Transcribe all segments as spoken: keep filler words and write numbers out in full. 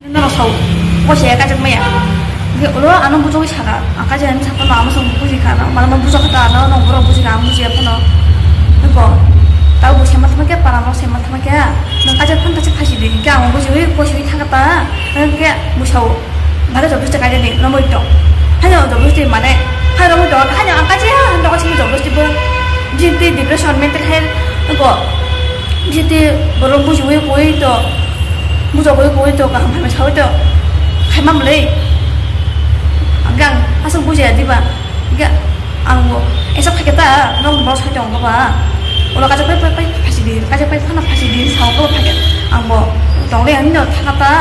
Norok sao, bo se kachak maya. Hwnkhe ulo ano bujogwi saka, ang kaisa hinwi saphano, ano chwng bujikha, ano mano bujokha ta, ano norok borok bujikha, ang bujiya phano. Hwnkhe tabo bo sema thangma khe, para no sema thangma khe, nwng kaisa phano kaisa phaisidi, hwnkhe ang bujiwi, bujiwi thangkha ta, hwnkhe bo sao, bhare jotosti kaisa di, romwi tong. Haino jotosti mane, hai romwi tong, haino ang kaisa hinwi tong, simi jotosti bo, jiti depression, mental health, hwnkhe. Jiti borok bujiwi koi to, bujogwi koi to, kaham hamya sawi to, khaima mwnwi. Hwnkhe ang aswk bujiya diba? Hwnkhe ang bo esa phaikhe ta, nokni borok sai tongo ba? Ulo kaisa pai, pai, pai, phasi di, kaisa pai phano phasi di, sao ko phaikhe ang bo tongde ani no thaka ta.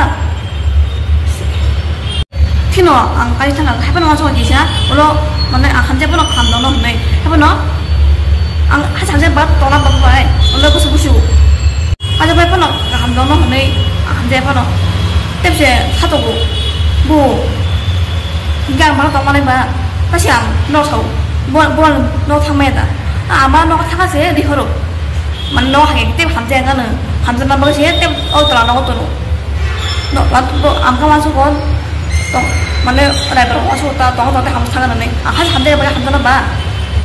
Phino ang kai thangkha, haphano uansukha kisa, ulo mane ang hamjak phano kaham dongno hwnwi. Haphano ang ha hamjak ba tola ba bai, ulo busu busu. Kaisa bai phano kaham dongno hwnwi ang hamjak phano. Tepse khatogo. Bu. Hingke ang bono tongmanai ba, tasi ang no sao. Bo, bo no thangmaya da. Ama no thangkha se rihoro. Mane no hai tep hamjak ang ano. Hamjakna bagwi se tep o tola nogo tono. No, lat bo ang kha uansukgo, tong, mane, raibar uansukgo ta, tongo tongo tei hamjak thangna nai. Ang kha hamjak bai hamjakna ba.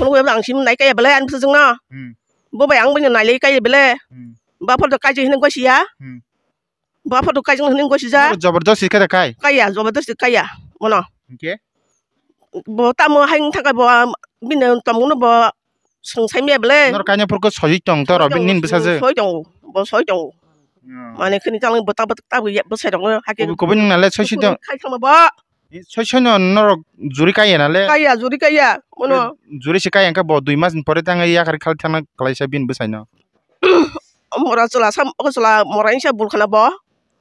Phunukgo ang sim nai kaya belai ani bwsajwkno. Hmm. Bo bai ang bai nailai kaya belai. Hmm. Ba photo kaijak hinwi gosiya. Hmm. Ba photo kaijak hinwi gosija. Oro jobordosti khe da kai? Kaya, jobordosti kaya. Bono. Hingke? Bo tamo hai wng thangkha bo, bini tomungno bo. Swng saimaya bele. Nor kainwi phuru khe sojik tong to, bo nini bwsajwk? Soi tongo, bo soi tongo. Hmm. Mane khini chalani bwta bwta tabwi bwsai rokno hakhe. Kubui kubui nung nale soi soi tong. Khai thangma bo. Soi soi no norok juri kaiya nale? Kaiya, juri kaiya. Mono. Juri se kaiya khe bo dui mas ni pore tang yakhar khal thangna kwlaisa bini bwsai no. Mora chwla sam, o chwla mora insa bul khana bo.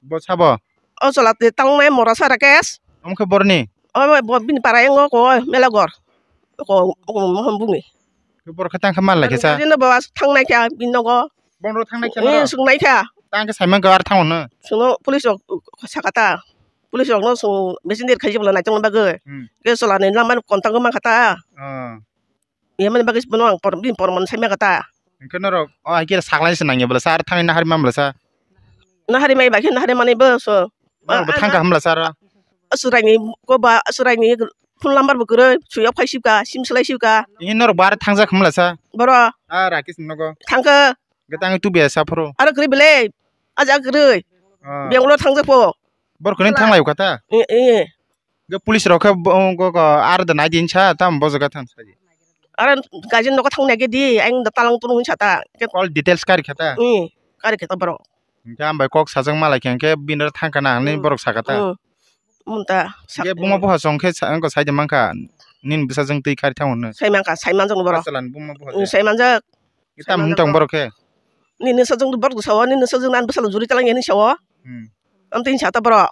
Bo sabo? O chwla te tangnai mora sa Rakesh. Omo khe borni? O bo bini para yango ko Melagor. Ko, ko mohon bungni. Khe borok khe tang khe mal lai khe sa? Gari no bo as thangnai kha bini nogo. Bono thangnai kha norok? Eh, swngnai kha. Tang khe saimang khe ar thango no? Swngo police rok sakata. Police rok no swng messenger khaijak bwla naitongna bagwi. Hmm. Khe chwla ni lama no contact mankha ta. Ah. Yamani bagwi bono ang por-, bini porman saimaka ta. Hwnkhe norok o hai khe saklai se nangya bwla sa, ar thangwi nahari man bwla sa. Nahari mai bai khe nahari manwi bo so. Norok bo thangka hwnbwla sa aro. Aswraini ko ba aswraini phone number bo kwrwi, suyok phai sibka, sim swlai sibka. Tini norok bo aro thangjak hwnbwla sa. Boro. A Rakesh ni nogo. Thangka. Hwnkhe tangwi tubuya sa phuru. Aro kwrwi belai. Aja kwrwi. Ah. Bangalore thangjak pho. Bor kwrwi thanglaio kha ta. Eh, eh. Ge police rok khe bo, go, go, ar da nai din sa, tam bo jaga thang sa di. Ar gajin nogo thang nai ge di, ang da talang tunu hin sa ta. All details kari kha ta? Ih, kari kha ta borok. Hingke ang bai kok sajak malai khe, hingke bini ro thang kana hinui borok saka ta? Hmm. Mun ta. Ge buma buha song khe sa, ang ko sai de mankha, nini bwsa jwng twi kari thang hwnwi. Sai mankha, sai manjak borok. Achalan buma buha. Hmm, sai manjak. Tam hwn tong borok khe? Nini sajwk borok sao, nini sajwk nan bwsalo juri talang ya hinui sao. Hmm. Am twi sa ta borok.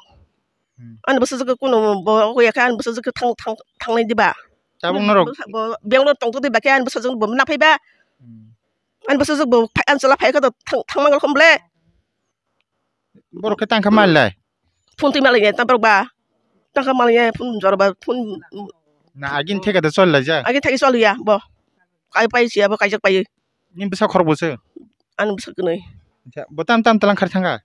Hmm. Ani bwsajwk khe kunu bo wngya khe ani bwsajwk khe thang-, thang-, thangnai diba? Tabuk norok bo Bangalore tongtwtwi ba khe ani bwsajwk bo naphai ba. Hmm. Ani bwsajwk bo phai, ani chwla phai khe to thang-, thangma ngal khom ble. Borok khe tang kha mal lai? Phone twi mal ya ta borok ba. Tang kha mal ya phone jor ba phone. Na agin theka da chol lai ja? Agin theka chol ya bo. Kai pai siya bo kaijak pai. Ni bwsa khorok bo se? Ani bwsa kwnwi. Acha, bo tam tam talang khar thanga?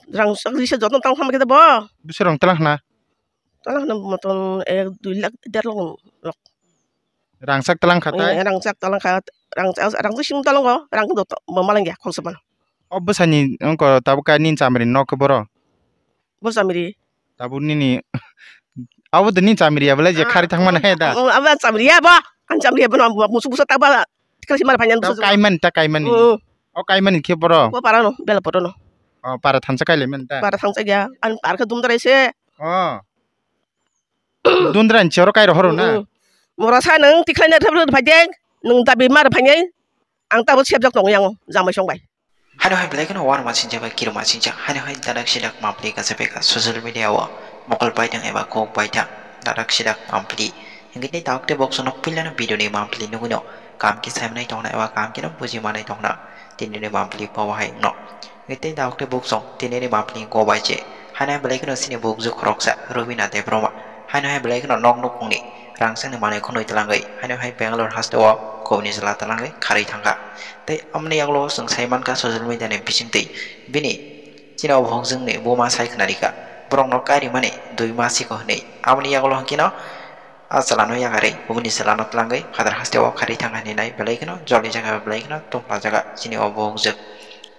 Rang sak risa joto tang khamkhe bo. Bwswk rang talang hna? Talang hna motom ek dui lakh, der lakh rok. Rangchak talang kha tai? Eh, rangchak talang kha, rangchak, rangchak sing talang go, rang do to, bo malang ya, khoksa mano. O bwsani wngko tabuk kha nini chamri nok khe boro? Bo chamri. Tabuk nini, abo de nini chamri ya belai je khari thangmani he da? Oh, abo chamri ya bo, ang chamri ya bo, musuk busa tabuk. Tikla si mal phainan bwsajwk. Kaimani ta kaimani. Mm. O kaimani khe boro. Bo para no, bela poro no. O para thansa kailai mani ta. Para thansa ya, an par khe dumdrai se. O. Dumdrai ni choro kai rohoro na. Mm. Mora sa nang tikla na thap phai deng, nang dabi mar phai nai. Ang tabo sebjak tong yang jamai song bai. Hano hai belai kheno war ma sinjak bai kiro ma sinjak. Hano hai dadak sidak mapli kasa peka social media o mokol paitang eba kok paitang dadak sidak mapli. Hingke tei tabuk tei bokso nok pilano video ni mapli nugui no. Kam khe saimanai tongna eba kam khe no buji manai tongna. Tini ni mapli pawa hai no. Hingke tei tabuk tei bokso tini ni mapli go bai che. Hano hai belai kheno sini bukju khoroksa Robina Debbarma. Hano hai belai kheno nok nukungni rangchakni manwi khwnwi twlangwi. Hano hai Bangalore hasteo kokni chwla twlangwi kharwi thangkha. Tei amoni yagulo chwng sai mankha social media ni bisingtwi bini Chini o buhukjwkni buma sai khna rikha, borokno kairimani dui mas siko hwnwi. Aboni yagulo hwnkhe no a chwlano yakarwi kubuni chwlano twlangwi phatar hasteo kharwi thangkha hwnwi nai belai kheno joli jaga belai kheno tongpha jaga chini o buhukjwk.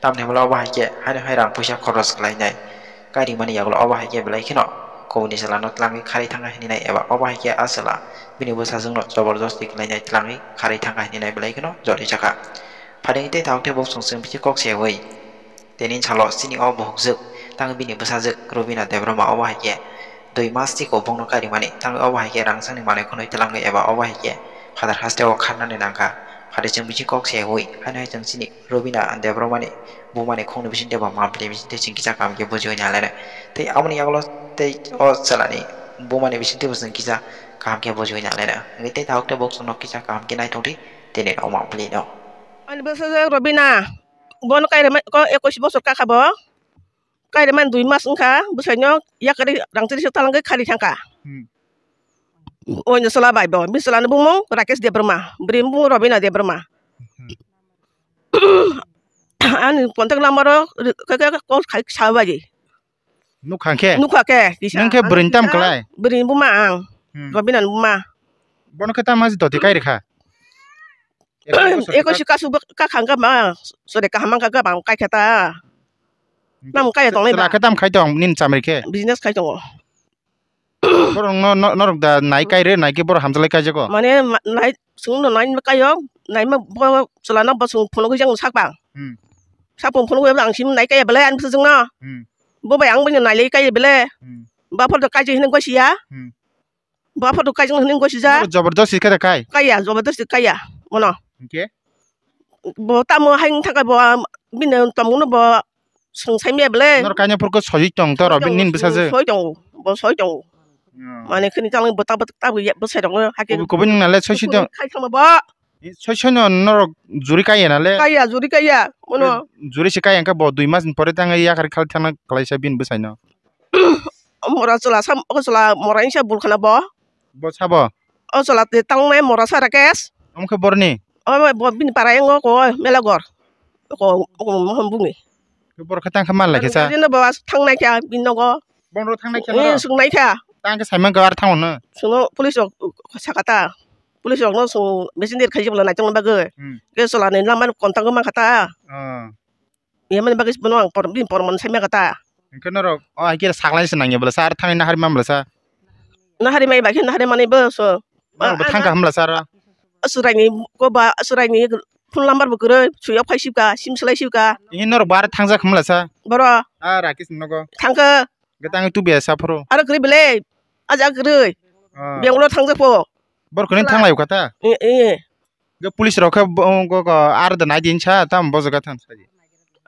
Tamni hwnba obo hai khe haino hai rang puisa khoros khlainai kairimani yagulo obo hai khe belai kheno kubuni chwlano twlangwi kharwi thangkha hwnwi nai eba obo hai khe a chwla bini bwsajwkno joborjosti khlainai twlangwi kharwi thangkha hwnwi nai belai kheno joli jaga. Phaidi tei tabuk tei buk chwng chwng bithi kok se wi. Tini salo chini o buhukjwk tang bini bwsajwk Rubina Debbarma obo hai khe dui mas tiko bongno karimani tang obo hai khe rangchakni manwi khwnwi twlangwi eba obo hai khe phatar hasteo kharnani nangkha. Phaidi chwng bithi kok se wi haino hai chwng chini Rubina Debbarmani bumani khokni bisingtwi ba mampli bisingtwi chwng kisa kaham khe bujiwi nalainai. Tei aboni yagulo tei o chwlani bumani bisingtwi bo chwng kisa kaham khe bujiwi nalainai. Hwnkhe tei tabuk tei buk chwngno kisa kaham khe naithokdi tini o mampli no. Ani bwsajwk Rubina. Bono kairima ko ekwis bosor kakha bo. Kairimani dui mas wngkha, bwsaino yakarwi rangchakni se talangwi kharwi thangkha. Hmm. Oino chwla bai bo, bini chwlani bumung Rakesh Debbarma, bwrwini bumung Robina Debbarma. Hmm. Ani contact number o ri-, khe, khe, call khai sabai. Nukha khe? Nukha khe, kisa. Nung khe bwrwini tam kwlai? Bwrwini buma ang, Hmm. Robina ni buma. Bono khe tamo doti kai rikha? Eko kasu ka khang ka ma, sore kaham ka ka bang kai khe ta. Nam kai tong lai ba. Chwla khe tam khai tong, nini chamri khe? Business khai tongo. Borok no, no, norok da nai kai re, nai khe borok hamjalai kai jago. Mane ma-, nai, sung no nai kai yo, nai ma bo chwla no bo sung phunuk jang sak bang. Hmm. Sak phung phunuk ang sim nai kai bele an bwsajwk no. Hmm. Bo bai ang bai nai lai kai bele. Hmm. Ba phor da kai je hin goi sia. Hmm. Bo photo kaijak hwnwi gosijak. Jabardasti khe da kai? Kaiya, jabardasti kaiya, bono. Hwnkhe? Bo tamo hai wng thangkha bo, bini tongmungno bo swngsaimya bele. Norok kainwi phuru khe sojwi tong to, soi tongo, nini bwsajwk? Soi tongo, bo soi tongo. Hmm. Mane khini tamo bo tabo, tabo ya bwsai rokno hakhe. Kubui, kubui nung nalai soi soi tong. Khai thangma bo. Soi soi no norok juri kaiya nale? Kaiya, juri kaiya, bono. Juri se kaiya hwnkhe bo dui mas ni pore tang yakar khal thangna kwlaisa bini bwsaino. O mora chwla sam, o chwla mora insa bul khana bo. Bo sabo? O chwla te tangnai mora sa Rakesh. Omo khe borni? O bo bini para yango ko Melagor. Ko, ko mohon bungni. Khe bor khe tang khe mal lai khe sa? Jino bo as thangnai kha bini nogo. Bonro thangnai kha. Ni sungnai kha. Tang khe saimang khe ar thango no. Suno police rok sakata. Police rok no sung messenger khai jibla nai tong bagwi. Hmm. Khe chwla ni lama kontak ma khata. Ah. Yamani bagwi bono ang por-, bini porman saimya kata. Hwnkhe norok o hai khe saklai se nangya bwlasa, ar thangwi nahari man bwlasa? Nahari mai bai khe nahari manwi bo so. Norok bo thangkha hwnlasa aro? Aswraini ko ba, aswraini phone number bo kwrwi, suyok phai sibka, sim swlai sibka. Tini norok bo ar thangjak hwnlasa? Boro. A Rakesh ni nogo? Thangkha. Hwnkhe tangwi tubiya sa phuru? Aro kwrwi belai, aja kwrwi. Ah. Bangalore thangjak pho. Bor kwrwi thanglai kha ta? Eh, eh. Ge police rok khe bo, go, go, ar da nai din sa, tam bo jaga thang sa di.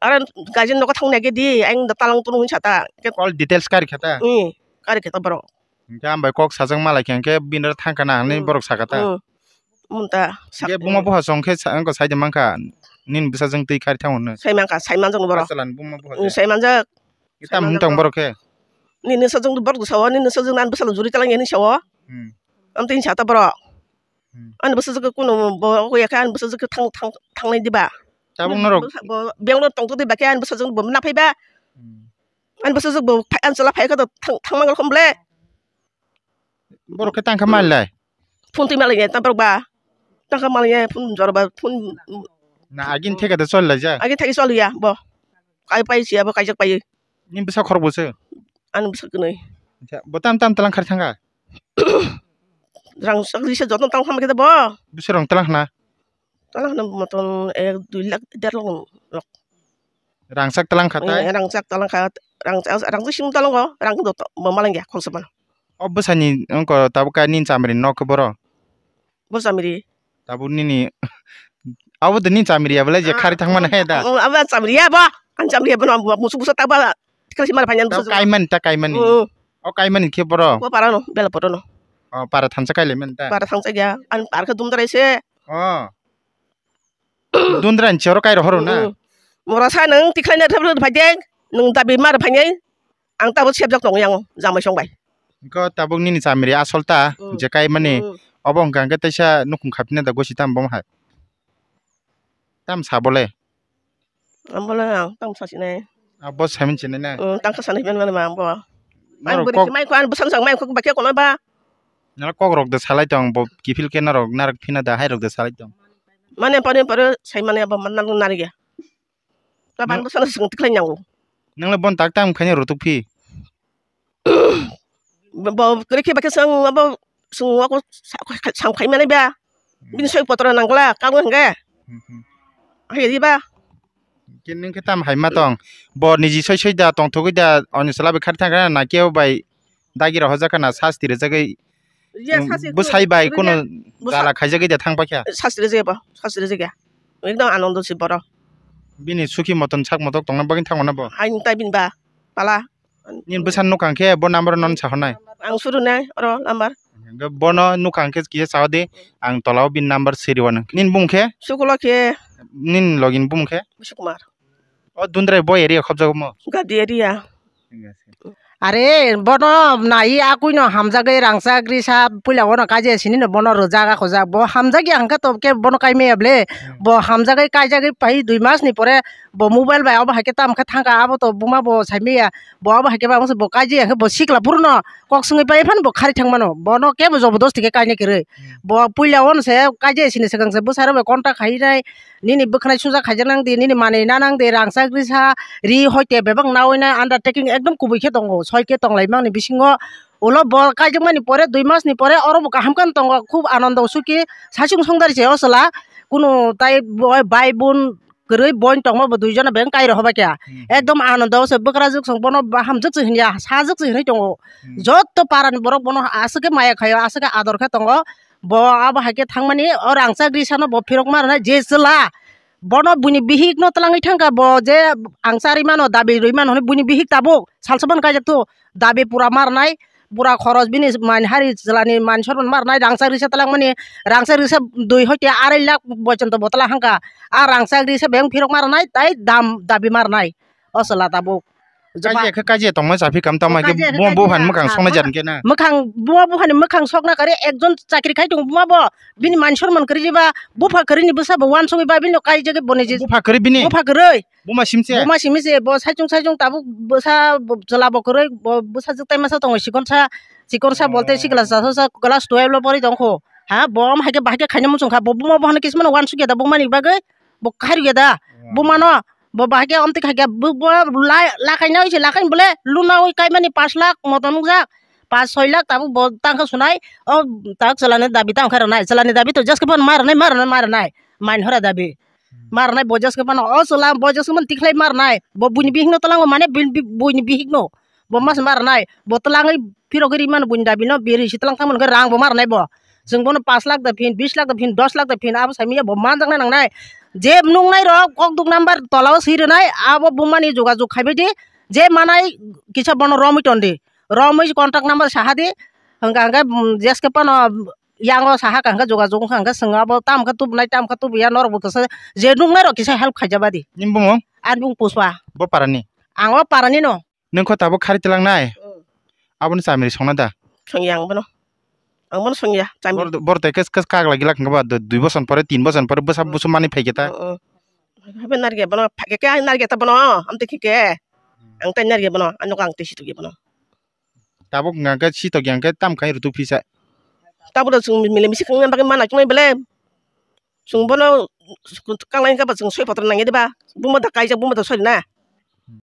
Ar guardian nogo thang nai ge di, ang da talang tung sa ta. All details kari kha ta? Hmm, kari kha ta borok. Hwnkhe ang bai kok sajak malai khe, hwnkhe bini ro thang kana hinwi Hmm. borok saka ta? Hmm. Mun ta sak- Ge buma boha song khe sa, ang ko sai de mankha, nini bwsajwk twi kari thang hwnwi. Sai mankha, sai manjak borok. Achalan buma boha Hmm, de. Sai manjak. Ge tam hwn tong borok khe? Nini sajwk borok sao, nini sajwk nan bwsajwk juri talang yani sao. Hmm. Am tin sa ta borok. Hmm. Ani bwsajwk khe kunu bo wngya khe ani bwsajwk khe thang, thang, thangnai diba? Tabuk norok bo, bo, biyang no tongtwk diba khe ani bwsajwk bo naphai ba? Hmm. Ani bwsajwk bo phai, ani chwla phai khe to thang, thangma gol khom ble. Borok khe tang kha mal lai? Phone twi mal ya tam borok ba. Tang kha mal ya phone jor ba phone. Na agin theka da chol lai ja? Agin theka chol ya bo. Kai pai siya bo kaijak pai. Ni bwsa khorok bo se? Ani bwsa kwnwi. Bo tam tam talang khar thanga? Rang sak risa joto tang tham khe bo. Bwswk rang talang hna? Talang hna motom ek dui lakh, der lakh rok. Rangchak talang kha tai? Eh, rangchak talang kha, rangchak, rangchak sing talang go, rang do to, bo malang ya, khoroksa mano. O bwsani wngkha tabuk kha nini chamri nok khe boro? Bo chamri. Tabuk nini, abo de nini chamri ya belai je khari thang mano he da? Abo chamri ya bo, ang chamri ya bo, musu busa ta ba. Tikra si mar phanya. Tao kaimani ta kaimani. Mm. O kaimani khe boro? Ko para no, bela poto no. O para thansa kai le menta. Para thansa ya, an par khe dum dara se. O. Dundra ni choro kai rohoro na. Mm. Mora sa nang tikhlai na thap thap phai deng, nang dabi mar phai nai. Ang tabo sebjak tong yang jamai song bai. Ko tabuk nini chamri asol ta, mm, je kaimani. Mm. Obo hwnkha hwnkhe teisa nukhung khapina da gosi tam bom hai. Tam sa bole? Ambole ang tam sa sinai. Abo samin chinai na. Mm, tangka sanai ban ban ma bo. Ang norok bwrwi kok, mai ko an bwsang sang mai ko bakhe kono ba. Norok kok rok de salai tong bo kiphil khe norok narak phina da hai rok de salai tong. Mane pare pare sai mane abo man nang narya. Ka ban bwsang sung tiklai nang. Nang le bon tak tam khaini rutuk phi. Bo kwrwi khe bakhe chwng abo chwng wako sa-, sa-, sam khai mani ba. Bini soi potro nangla kang hwnkhe. Hmm, hmm. Hai di ba. Kini khe tam hai ma tong. Bo niji soi soi da tong thogwi da oni sala bai khar thang na kebo bai dagi rok hojak na sasti rwjagwi. Ye, hmm, sasti bwsai bai rwya, kuno bwsa-, gala khaijagwi da thang paikha. Sasti rwjagwi bo, sasti rwjagwi. Ekdom anondo si borok. Bini suki moton sak motok tongna bagwi thang na bo. Hai tai bini ba pala. Nini bwsa nukha khe bo number no sa hwnai. Ang suru nai oro number. Hwnkhe bono nukha khe kisa sa di, ang tola o bini number siri wano. Nini bumung khe? Sukulo khe. Nini login bumung khe? Bisi Kumar. O Dundrai bo area khobjago mo? Gadi area. Are bono nai akui no hamjagwi rangchak risa puila bono kaijai sini no bono rwjak akhojak bo hamjakya hwnkhe to khe bono kaimaya ble. Hmm. Bo hamjagwi kaijagwi pai dui mas ni pore bo mobile bai obo hai khe tam khe thangkha, abo to buma bo saimaya, bo obo hai khe ba bo kaijaya khe bo sikla phuru no kok swngwi pai phano bo khari thang mano, bono kebo jobodosti khe kaina kwrwi. Hmm. Bo puila o se kaijaya sini swkang se bwsai rok bai contact khai nai, nini bwkhanai suja khaijak nang di, nini manwi na nang di, rangchak risa ri hoite bebak nawi na undertaking ekdom kubui khe tongo, soi khe tong lai mani bisingo ulo bo kaijak mani pore dui mas ni pore oro bo kaham khe tongo, khub anondo suki saichung songdari se o chwla kunu tai bo bai bun kwrwi boin tongma bo duijon beng kai rw hobai kha. Hmm. Ekdom anondo se bwkrajwk song bono ba hamjwk se hinya sajwk se hinwi tongo. Hmm. Jotto parani borok bono aswk khe maya khaio, aswk khe ador khe tongo. Bo abo hai khe thangmani o rangchak risano bo phirok ma rwnai je chwla. Bono buini bihik no twlangwi thangkha bo je ang charwi mano dabi rwi mano hwnwi buini bihik tabuk salsa ban kaijak tu dabi pura ma rwnai. Bura khoros bini man hari chwlani man sorman ma rwnai, rangchak risa talangmani, rangchak risa dui hoite arai lakh bochonto botala hangka. A rangchak risa beng phirok ma rwnai, tai dam dabi ma rwnai. O chwla tabuk. Kaji khe kaji tongma chapi kam tama khe kaji khe buma kaji buphani mwkhang ah, songna jar khe na. Mwkhang buma buphani mwkhang sokna kare ekjon chakri khai tong buma bo bini man sorman kari ba bupha kari ni bwsa bo wansugwi ba bini kaijak boni je. Bupha kari bini? Bupha kari. Buma simse? Buma simi se, bo saichung saichung tabuk bwsa bo chwla bo kwrwi, bo bwsa jwk tai masa tongo, chikonsa, chikonsa bolte, oh, sikla sa, sa, sa, class twelve lo pori tongkho. Ha, bo am haikhe bahai khe khaina muchung kha, bo buma bo hano kismano wansukya da, bumani bagwi bo kharikya da. Oh. Bumano, bo bahai khe omtwi khaikya, bo, bo la, la khaina oi se, la khain bole, luna oi kaimani pash lakh motom nukjak, pash soi lakh tabuk bo tangkha sunai, o tak chwlani dabi tangkha rwnai, chwlani dabi to jeske phano ma rwnai, ma rwnai, ma rwnai, main hora dabi. Ma rwnai bo jeske phano o chwla bo jeske phano tikhlai ma rwnai. Bo buini bihikno tlango mane buini bi-, buini bihikno. Bo mas ma rwnai. Bo tlangwi phirogwi ri mano buini dabino biri si tlang thang mano khe rang bo ma rwnai bo. Chwng bono pash lakh da phin, bish lakh da phin, dos lakh da phin abo saimanya bo manjaknai nangnai. Je nuknai rok kok duk number tolao swi rwnai abo bumani jogajog khaibai di. Je manai kisa bono romwi ton di. Romwi contact number saha di. Hwnkha hwnkhe, mm, jeske phano yango saha kha hwnkhe jogajog wngkha hwnkhe chwng abo tam khe tubunai tam khe tubuya norok bo kisa je nuknai rok kisa help khaijaba di. Nini bumung? Ani bumung Pushpa. Bo parani? Ang o parani no. Nwng kho tabuk khari tlangnai? Mm. Aboni chamiri songna da? Songya ang bono. Ang bono songya chamiri. Bor, bor tai kes, kes kagla gila khwngba dui boson pore tin boson pore bwsa mm, busu mani phaikhe ta? Mm, mm. Habe narge bono phaikhe ke narge ta bono amte khike. Ang tai narge bono ano ang tei situkya bono. Tabuk hwnkha khe sitok ya khe tam khai rwtwk phisa. Tabuk da chwng mile misi khwna bagwi mana chwnai bele. Chwng bono kanglai khe ba chwng soi potro nangya diba? Buma da kaijak, buma da sori na.